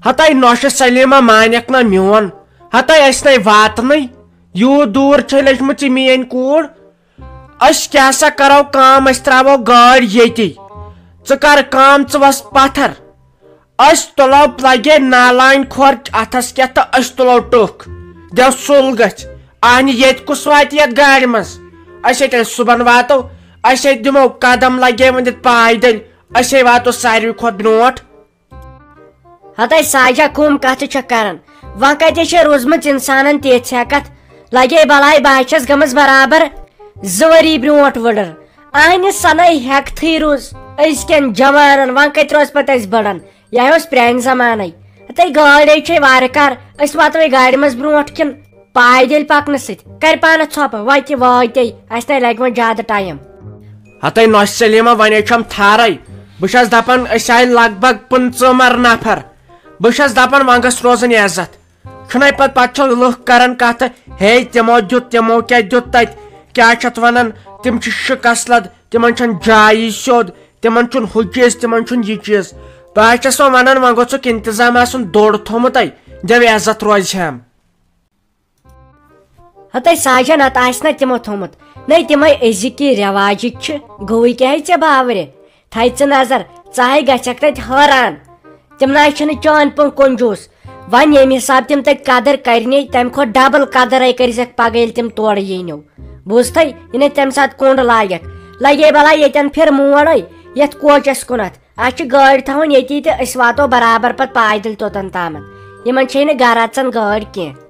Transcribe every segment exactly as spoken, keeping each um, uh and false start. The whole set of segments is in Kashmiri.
ہتاے نوشہِ سلیمہ، مانکھ نہ میون۔ ہتاے أسۍ نے واتنٕے۔ یوٗت دوٗر چھے لٔجمٕژ یہِ میٲنۍ کوٗر۔ أسۍ کیٛاہ سا کرو کٲم، أسۍ ترٛاوو گٲڑۍ ییٚتی۔ ژٕ کر کٲم، ژٕ وَس پتھر۔ أسۍ تُلو لگے نالانۍ کھۄر اتھس کٮ۪تھ تہٕ أسۍ تُلو ٹٕکھ۔ دٮ۪و سُل گژھِ۔ اہنہِ ییٚتہِ کُس واتہِ یتھ گاڑِ منٛز؟ أسۍ ییٚتہِ صُبحن واتو، أسۍ ییٚتہِ دِمو قدم لگے وۄنۍ دِتھ پایدٔلۍ۔ أسے واتو ساروی کھۄتہٕ برونٛٹھ۔ ہتے ساجہ، کم کتھٕ چھکھ کران؟ وۄنۍ کتہِ چھےٚ روٗزمٕژ انسانن تِژھ ہٮ۪کتھ؟ لگے بلاے، بہٕ ہا چھس گٔمٕژ برابر زٕ ؤری برونٛٹھ وٕڈٕر۔ اہنہِ سنے ہٮ۪کتھٕے روٗز أزکٮ۪ن جوانن، وۄنۍ کتہِ روزِ پتہٕ اسہِ بٕڈن؟ یہِ اوس پرانہِ زمانے۔ ہتے گٲڑۍ چھے وارٕ کار، أسۍ واتو یہِ گاڑِ منٛز برونٛٹھ کِنہٕ پایدٔلۍ پکنہٕ سۭتۍ؟ کرِ پانس ژھۄپہٕ، وتہِ واتے، اسہِ نے لگہِ وۄنۍ زیادٕ ٹایم۔ ہتے نوشہِ سلیمہ، ونے چھم تھارے۔ بہٕ چھس دپان أسۍ آیہِ لگ بگ پٕنٛژٕہ مر نفر۔ بہٕ چھس دپان وۄنۍ گژھِ روزٕنۍ عزت۔ چھُنَے پتہٕ، پتہٕ چھِ لُکھ کران کتھٕ، ہے تِمو دیُت، تِمو کیٛاہ دیُت تتہِ، کیٛاہ چھِ اتھ ونان، تِم چھِ شکست لد، تِمن چھنہٕ جایی سیوٚد، تِمن چھُنہٕ ہُہ چیٖز، تِمن چھُنہٕ یہِ چیٖز۔ بہٕ حظ چھس وۄنۍ ونان، وۄنۍ گوٚژھُکھ انتظام آسُن دوٚر تھوٚمُت اتہِ، دٮ۪و عزت روزِ ہم۔ ہتے ساجن، اتھ آسہِ نہ تِمو تھوٚمُت؟ نے، تِمے أزِکۍ رٮ۪واجِکۍ چھِ۔ گوٚوٕے کیٛاہ ہے ژےٚ باورِ؟ تھایہِ ژٕ نظر، ژٕ ہے گژھکھ تتہِ حٲران۔ تِم نہ حظ چھِنہٕ چٲنۍ پٲٹھۍ کنجوٗس۔ وۄنۍ ییٚمہِ حساب تِم تتہِ قدر کرنے، تمہِ کھۄتہٕ ڈبل قدر ہے کٔرزٮ۪کھ پگاہ، ییٚلہِ تِم تورٕ یِنو۔ بوٗزتھے؟ یہِ نے تمہِ ساتہٕ کُنڈ لاگکھ۔ لگے بلاے ییٚتٮ۪ن پھِر موڑے، یتھ کوچس کُنتھ۔ اسہِ چھِ گٲڑۍ تھاوٕنۍ ییٚتی تہٕ أسۍ واتو برابر پتہٕ پایدٔلۍ توٚتن تامتھ۔ یِمن چھے نہٕ گرٕ اژان گٲڑۍ کینٛہہ۔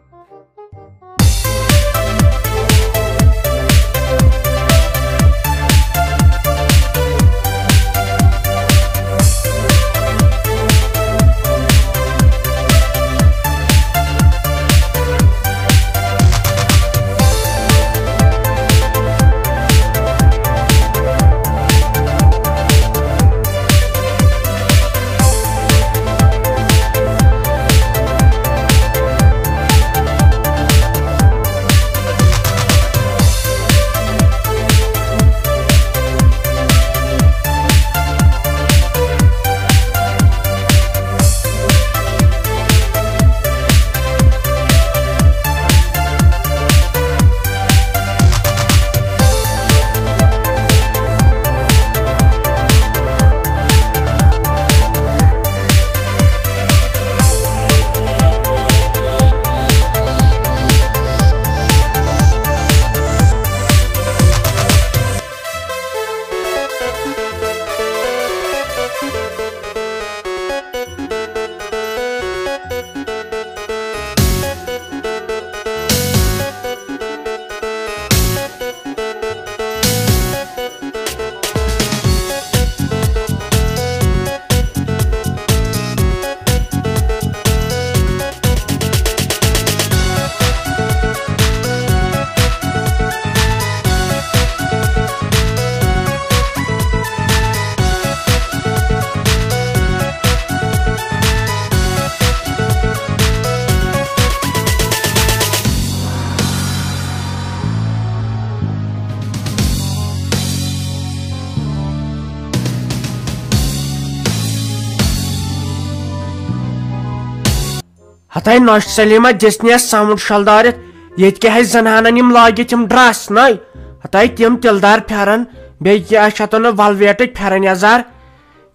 ہتاے نۄشہِ سلیمہ دِژنس ساوُنڈ شلدارتھ، ییٚتہِ کیٛاہ آسہِ زنانن یِم لٲگِتھ یِم ڈرس نَے؟ ہتاے تِم تِلہٕ دار پھٮ۪رن، بیٚیہِ کیٛاہ چھِ اتھ ونان ولویٹٕکۍ پھٮ۪رن یزار۔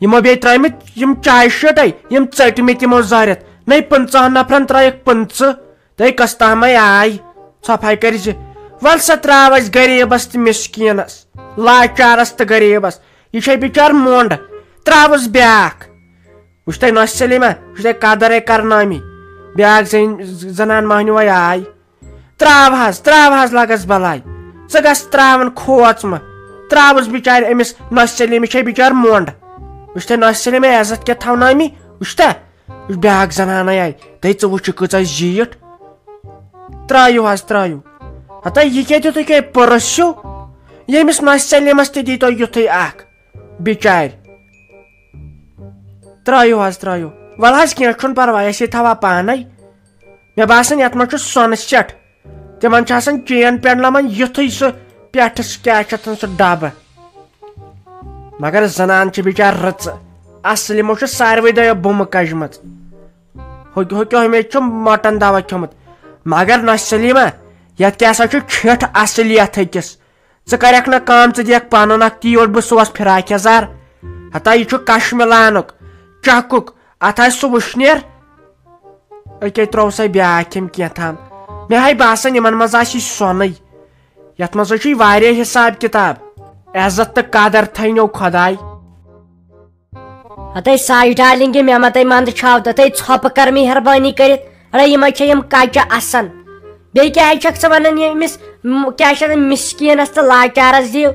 یِمو بیٚیہِ ترٲومٕتۍ یِم چایہِ شیٹے، یِم ژٔٹۍ مٕتۍ یِمو زٲرِتھ۔ نَے پٕنٛژٕہن نفرن ترٲیکھ پٕنٛژٕہ۔ تہٕ کس تامے آے؟ ژھۄپاے کٔرۍ زِ۔ ول سا تراو اسہِ غریبس تہٕ مسکینس، لاچارس تہٕ غریبس۔ یہِ چھے بِچار مۄنڈ۔ تراوس بیاکھ۔ وٕچھ تۄہہِ نۄشہِ سلیمہ، وٕچھ تۄہہِ قدر ہے کرنامی۔ بیاکھ زٔنۍ، زنان مہنیو ہے آے۔ تراو حظ، تراو حظ لگس بلاے۔ ژٕ گژھ تراون کھوژ مہ۔ تراوس بِچارِ أمِس نۄشہِ سلیمہِ، چھے بِچار مۄنڈ۔ وٕچھ تۄہہِ نۄشہِ سلیمہ عزت کیٛاہ تھاونامی، وٕچھ تہ؟ وٕچھ بیٛاکھ زنانَے آیہِ۔ تہٕ ژٕ وٕچھ یہِ کۭژاہ زیٖٹھ۔ ترٛٲیِو حظ، ترٛٲیِو۔ ہتا یہِ کیٛاہ دیُتُے کیٛاہ پٔرٕس ہیوٗ؟ ییٚمِس نۄشہِ سلیمس تہِ دیٖتو یُتھُے اکھ بِچارِ۔ ترٛٲیِو حظ، ترٛٲیِو۔ وَلہٕ حظ کینٛہہ چھُنہٕ پرواے، أسۍ ہے تھاوہا پانَے۔ مےٚ باسان یَتھ منٛز چھُ سۄنہٕ سٮ۪ٹ۔ تِمن چھِ آسان چین پٮ۪ٹھ لَمان یُتھُے سُہ پٮ۪ٹھٕ سُہ کیٛاہ چھِ اَتھ وَنان سُہ ڈَبہٕ۔ مگر زنان چھِ بِچار رٕژٕ۔ اصل یِمو چھِ ساروٕے دۄیو بُمہٕ کجمژ۔ ہُہ کیٛاہ، ہُہ کیٛاہ، مےٚ چھُ مٹن دوا کھیوٚمُت۔ مگر نہ سلیمہ، یتھ کیٛاہ سا چھُ چھِٹھ اصلیت أکِس۔ ژٕ کریکھ نہ کٲم، ژٕ دِکھ پنُن اکھ تیوٗٹھ، بہٕ سُوس فراک یزار۔ ہتا یہِ چھُ کشملانُک، چکُک، اتھ آسہِ سُہ وٕشنیر۔ أکے ترٛوو سا بیٛاکھ أمۍ کینٛہہ تام۔ مےٚ ہاے باسان یِمن منٛز آسہِ یہِ سۄنٕے۔ یتھ منٛز حظ چھُ واریاہ حساب کتاب۔ عزت تہٕ قدر تھٲینو خۄداے۔ ہتے ساج ڈارلنگ، مےٚ متے منٛدٕ چھاو تہٕ تہٕ ژھۄپہٕ کر مہربٲنی کٔرِتھ۔ اڑے یِمے چھےٚ یِم کچہِ اسان۔ بیٚیہِ کیٛازِ چھکھ ژٕ ونان ییٚمِس م-، کیٛاہ چھِ اتھ مسکیٖنس تہٕ لاچارس دِیِو؟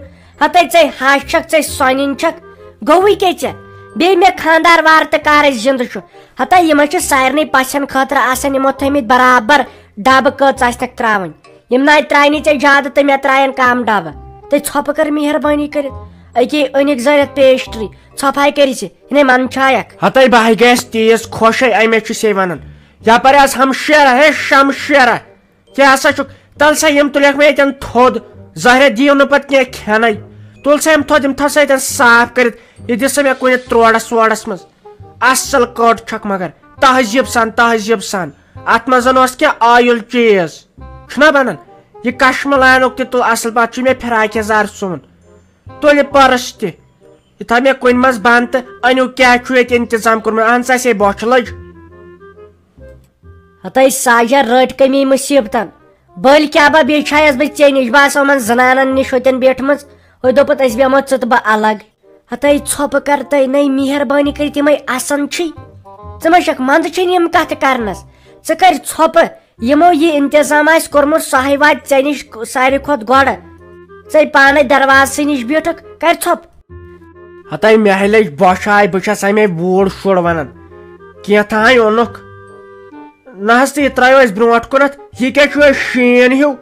ہتے ژے ہش چھکھ، ژے سۄنِنۍ چھکھ۔ گوٚوٕے کیٛاہ ژےٚ؟ بیٚیہِ مےٚ خانٛدار وارٕ تہٕ کارٕے زِندٕ چھُ۔ ہتے یِمے چھِ سارنٕے پژھٮ۪ن خٲطرٕ آسان، یِمو تھٲومٕتۍ برابر ڈبہٕ کٔژ آسہِ تکھ ترٛاوٕنۍ۔ یِم ناے ترٛاینی ژےٚ زیادٕ تہٕ مےٚ ترٛاین کم ڈبہٕ۔ تہٕ ژھۄپہٕ کر مہربٲنی کٔرِتھ۔ أکے أنِکھ زٲرِتھ پیسٹری، ژھۄپہٕ ہاے کٔرِتھ ژٕ۔ ہنے من چھایکھ۔ ہتے بہٕ ہاے گٔیس تیز خۄش ہے، امے چھُ سے ونان۔ یپٲرۍ آس ہمشیرہ، ہے شمشیرہ۔ کیٛاہ سا چھُکھ؟ تل سا یِم تُلکھ مےٚ ییٚتٮ۪ن تھوٚد۔ ظٲہرہ دِیِو نہٕ پتہٕ کینٛہہ کھٮ۪نَے۔ تُل سا یِم تھوٚد، یِم تھاو سا ییٚتٮ۪ن صاف کٔرِتھ۔ یہِ دِ سا مےٚ کُنہِ تروڑس ووڑس منٛز۔ اصل کٔٹ چھکھ مگر۔ تہذیٖب سان، تہذیٖب سان۔ اتھ منٛز زن اوس کینٛہہ آیُل چیٖز۔ چھُنہ بنان؟ یہِ کشملانُک تہِ تُل اصل پٲٹھۍ، چھُ مےٚ فراک یزار سُوُن۔ تُل یہِ پٔرس تہِ۔ یہِ تھاو مےٚ کُنہِ منٛز بنٛد تہٕ أنِو کیٛاہ چھُ ییٚتہِ انتظام کوٚرمُت۔ اہن سا، سے بۄچھِ لٔج۔ ہتے ساجہ رٔٹۍ کٔمی مُصیبتن۔ بٔلۍ کیٛاہ با بیٚیہِ چھایس بہٕ ژےٚ نِش، بہٕ آسہٕ یِمن زنانن نِش ہوٚتٮ۪ن بیٖٹھمٕژ۔ ہُہ دوٚپُت أسۍ بیٚہمو ژٕ تہٕ بہٕ الگ۔ ہتے ژھۄپہٕ کر تہٕ نے مہربٲنی کٔرِتھ یِمے اسان چھِی۔ ژٕ ما چھکھ منٛدٕ چھِنہٕ یِم کتھٕ کرنس۔ ژٕ کر ژھۄپہٕ۔ یِمو یہِ انتظام آسہِ کوٚرمُت، سُہ ہے واتہِ ژےٚ نِش ساروی کھۄتہٕ گۄڈٕ۔ ژے پانے دروازسٕے نِش بیٖٹھکھ، کر ژھۄپ۔ ہتے مےٚ ہے لٔج بۄچھِ آے، بہٕ چھس امے بوٗڑ شُر ونان۔ کینٛہہ تام اوٚنُکھ۔ نہ حظ، تہٕ یہِ ترٛایو اسہِ برونٛٹھ کُنتھ۔ یہِ کیٛاہ چھُ اسہِ شیٖن ہیوٗ؟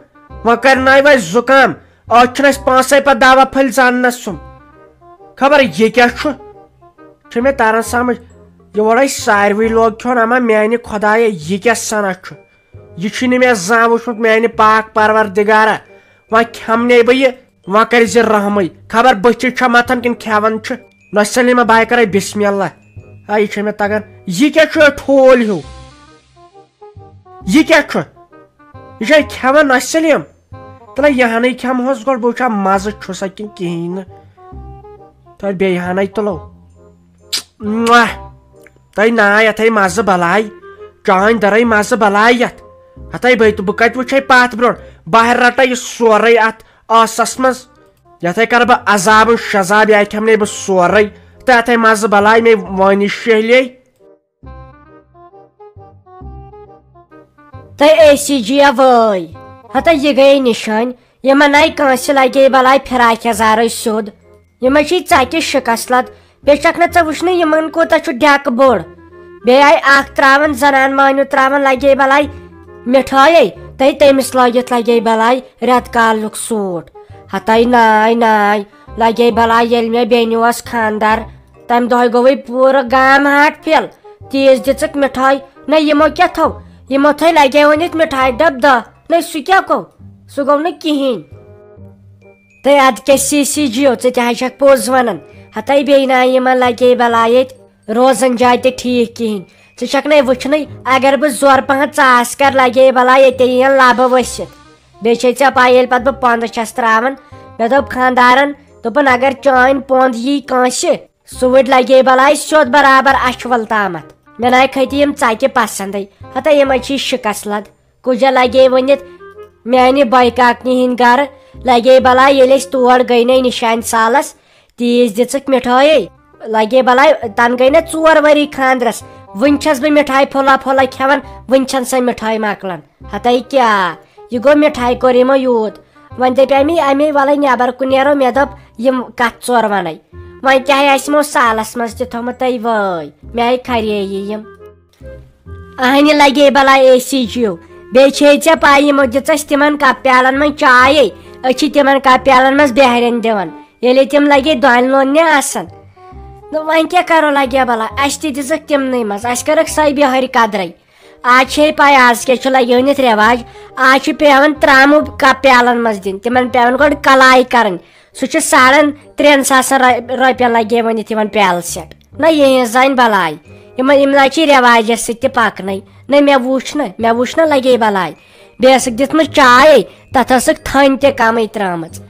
وۄنۍ کرناوِ اسہِ زُکام۔ آز چھُنہٕ اسہِ پانسے پتہٕ دوا پھٔلۍ زاننس سُم۔ خبر یہِ کیٛاہ چھُ؟ چھُ مےٚ تران سمجھ، یہِ وۄڑے ساروٕے لوگ کھیوٚن، اما میانہِ خۄدایہ، یہِ کیٛاہ سنا چھُ؟ یہِ چھُے نہٕ مےٚ زانٛہہ وُچھمُت میانہِ پاک پروردگارا۔ وۄنۍ کھٮ۪منے بہٕ یہِ، وۄنۍ کٔرۍ زِ رحمٕے۔ خبر بٕتھِ چھا متھان کِنہٕ کھٮ۪وان چھُ؟ نہ سلیمہ، بہٕ ہا کرے بسم اللہ۔ آ، یہِ چھُ مےٚ تگان۔ یہِ کیٛاہ چھُ ٹھوٗل ہیوٗ؟ یہِ کیٛاہ چھُ؟ یہِ چھا کھٮ۪وان نہ سلیٖم؟ تلہ یہِ ہنٕے کھٮ۪مہوس گۄڈٕ، بہٕ وٕچھا مزٕ چھُسا کِنہٕ کِہیٖنۍ نہٕ۔ تۄہہِ بیٚیہِ ہنٕے تُلو۔ مۄہ۔ تۄہہِ نا یتھے مزٕ بلاے، چانۍ درے مزٕ بلاے یتھ۔ ہتھے بے تہٕ بہٕ کتہِ وٕچھے پتھ برونٛٹھ، بہٕ رٹے یہِ سورے اتھ آسس منٛز۔ یتھے کرٕ بہٕ عذابن شذاب، یا کھٮ۪منے بہٕ سورے۔ تہٕ یتھے مزٕ بلاے مےٚ وٲنِج شہلے۔ تہٕ اے سی جی وٲے۔ ہتہ یہِ گٔیے نِشٲنۍ، یِمن آیہِ کٲنٛسہِ لگے بلاے فراک یزارے سیوٚد۔ یِمے چھِ ژکہِ شکست لد، بیٚیہِ چھکھ نہ ژےٚ وٕچھنٕے یِمن کوٗتاہ چھُ ڈیکہٕ بوٚڑ۔ بیٚیہِ آیہِ اکھ تراوان، زنان مٲنِو تراوان لگے بلاے مِٹھٲیے، تہٕ تٔمِس لٲگِتھ لگے بلاے رٮ۪تہٕ کالُک سوٗٹ۔ ہتاے ناے ناے، لگے بلاے ییٚلہِ مےٚ بیٚنہِ اوس خانٛدر، تمہِ دۄہے گوٚوُے پوٗرٕ گام ہاٹ فیل۔ تیٖژ دِژٕکھ مِٹھٲے، نہ یِمو کیٛاہ تھوٚو؟ یِمو تھٲے لگے ؤنِتھ مِٹھایہِ ڈبہٕ دہ، نہ سُہ کیٛاہ گوٚو؟ سُہ گوٚو نہٕ کِہیٖنۍ۔ تہٕ ادٕ کیٛاہ سی سی جی او، ژٕ تہِ حظ چھکھ پوٚز ونان۔ ہتاے بیٚیہِ نہ یِمن لگے بلاے ییٚتہِ روزن جاے تہِ ٹھیٖک کِہیٖنۍ۔ ژٕ چھکھ نَے وٕچھنٕے، اگر بہٕ زورٕ پہن ژاس کرٕ لگے بلاے ییٚتے یِین لبہٕ ؤسِتھ۔ بیٚیہِ چھے ژےٚ پاے ییٚلہِ پتہٕ بہٕ پۄندٕ چھس تراوان، مےٚ دوٚپ خاندارن، دوٚپُن اگر چٲنۍ پۄند یی کٲنٛسہِ، سُہ وٕڈۍ لگے بلاے سیوٚد برابر اچھول تامتھ۔ مےٚ ناے کھٔتۍ یِم ژکہِ پسندٕے۔ ہتا یِمے چھی شکس لد۔ کُجا لگے ؤنِتھ میانہِ بٲے کاکنہِ ہِنٛدۍ گرٕ۔ لگے بلاے ییٚلہِ أسۍ تور گٔے نے نشانہِ سالس، تیٖژ دِژٕکھ مِٹھٲے۔ لگے بلاے تن گٔے نہ ژور ؤری خاندرس۔ وٕنہِ چھس بہٕ مِٹھایہِ پھوٚلہ پھوٚلہ کھٮ۪وان، وٕنہِ چھنہٕ سۄ مِٹھٲے مۄکلان۔ ہتے کیٛاہ، یہِ گوٚو مِٹھایہِ کوٚر یِمو یوٗت۔ وۄنۍ دپیٛاے مےٚ اَمے، وَلَے نٮ۪بر کُن نیرو، مےٚ دوٚپ یِم کتھ ژور وَنے۔ وۄنۍ کیٛاہ آسہِ یِمو سالس منٛز تہِ تھوٚمُت تۄہہِ وٲے؟ مےٚ آیہِ کھرے یہِ یِم۔ اہنہِ لگے بلاے اے سی جیو۔ بیٚیہِ چھے ژےٚ پاے یِمو دِژ اَسہِ تِمن کپ پیالن منٛز چاے، أسۍ چھِ تِمن کپ پیالن منٛز بیہرٮ۪ن دِوان، ییٚلے تِم لگے دۄنہِ لوننہِ آسان۔ نہ وۄنۍ کیٛاہ کرو لگے بلاے، اَسہِ تہِ دِژکھ تِمنٕے منٛز، اَسہِ کٔرٕکھ سۄے بیہرِ قدرے۔ آز چھے پاے آز کیٛاہ چھُ لگیٲنِتھ رٮ۪واج، آز چھُ پٮ۪وان ترٛامہٕ کپ پیالن منٛز دِنۍ، تِمن پٮ۪وان گۄڈٕ کلاے کرٕنۍ، سُہ چھُ ساڑن ترٛٮ۪ن ساسن رۄ-، رۄپین لگیٲنِتھ یِوان پیالہٕ سیٹ۔ نہ یِہِنٛز زَنہِ بَلاے۔ یِمَن، یِم نہ چھِ رٮ۪واجَس سۭتۍ تہِ پَکنَے۔ نہ مےٚ وُچھ نہ، مےٚ وُچھ نہ لَگے بَلاے۔ بیٚیہِ ٲسٕکھ دِژمٕژ چایے، تَتھ ٲسٕکھ تھٔنۍ تہِ کَمٕے ترٛٲمٕژ۔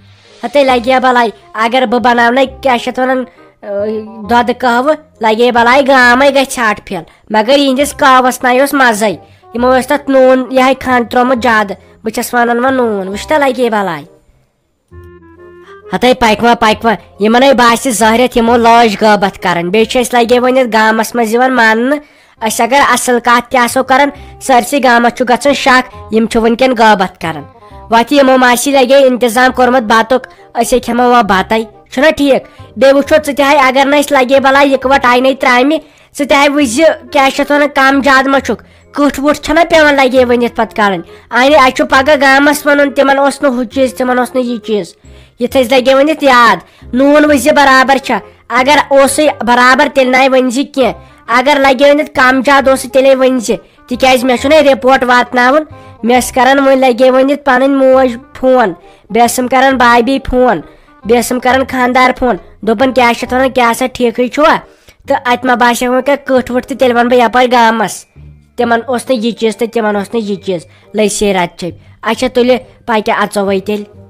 ہَتَے لَگے بَلاے، اگر بہٕ بَناونَے، کیٛاہ چھِ اَتھ وَنان، اۭں، دۄدٕ قہوٕ، لَگے بَلاے گامَے گژھِ ژھَٹھ پھِل۔ مگر یِہِنٛدِس قہوَس نَے اوس مَزَے۔ یِمو اوس تَتھ نوٗن یِہوٚے کھنٛڈ ترٛوومُت زیادٕ۔ بہٕ چھَس وَنان وۄنۍ نوٗن، وٕچھ تہ لَگے بَلاے۔ ہتے پکہِ وۄنۍ، پکہِ وۄنۍ، یِمنے باسہِ زہرٮ۪تھ، یِمو لٲج غٲبت کران۔ بیٚیہِ چھِ أسۍ لگے وۄنۍ یتھ گامس منٛز یِوان ماننہٕ، أسۍ اگر اصل کتھ تہِ آسو کران، سٲرسٕے گامس چھُ گژھان شک، یِم چھِ وٕنکٮ۪ن غٲبت کران۔ وۄتھِ یِمو ماسہِ لگے انتظام کوٚرمُت بتُک، أسۍ ہے کھٮ۪مو وۄنۍ بتے، چھُنہ ٹھیٖک؟ بیٚیہِ وٕچھو ژٕ تہِ ہاے، اگر نہٕ أسۍ لگے بلاے یِکہٕ وٹہٕ آیہِ نَے ترامہِ، ژٕ تہِ ہاے وٕچھ زِ کیٛاہ چھِ اتھ ونان، کم زیادٕ ما چھُکھ؟ کٕٹھ وٕٹھ چھنہ پیوان لگے ؤنِتھ پتہٕ کڑٕنۍ۔ اَنہِ اَسہِ چھُ پگاہ گامس ونُن، تِمن اوس نہٕ ہُہ چیٖز، تِمن اوس نہٕ یہِ چیٖز۔ یِتھ اَسہِ لگے ؤنِتھ یاد، نوٗن وٕچھ زِ برابر چھا۔ اگر اوسُے برابر، تیٚلہِ نَے ؤنۍ زِ کینٛہہ۔ اگر لگے ؤنِتھ کم زیادٕ اوسُے، تیٚلے ؤنۍ زِ۔ تِکیٛازِ مےٚ چھُنہ رپورٹ واتناوُن۔ مےٚ ٲس کران وۄنۍ لگے ؤنِتھ پنٕنۍ موج فون، بیٚیہِ ٲسٕم کران بابی فون، بیٚیہِ ٲسٕم کران خانٛدار فون۔ دوٚپُن، کیٛاہ چھِ اتھ ونان، کیٛاہ سا ٹھیٖکھٕے چھُوا؟ تہٕ اتہِ ما باسیٚو وۄنۍ کانٛہہ کٕٹھ وٕٹھ تہٕ تیٚلہِ ونہٕ بہٕ یپٲرۍ گامس۔ تِمن اوس نہٕ یہِ چیٖز تہٕ تِمن اوس نہٕ یہِ چیٖز۔ لٔج سے رتہٕ چیٚپۍ۔ اچھا، تُلہِ پکہِ اژو وۄنۍ تیٚلہِ۔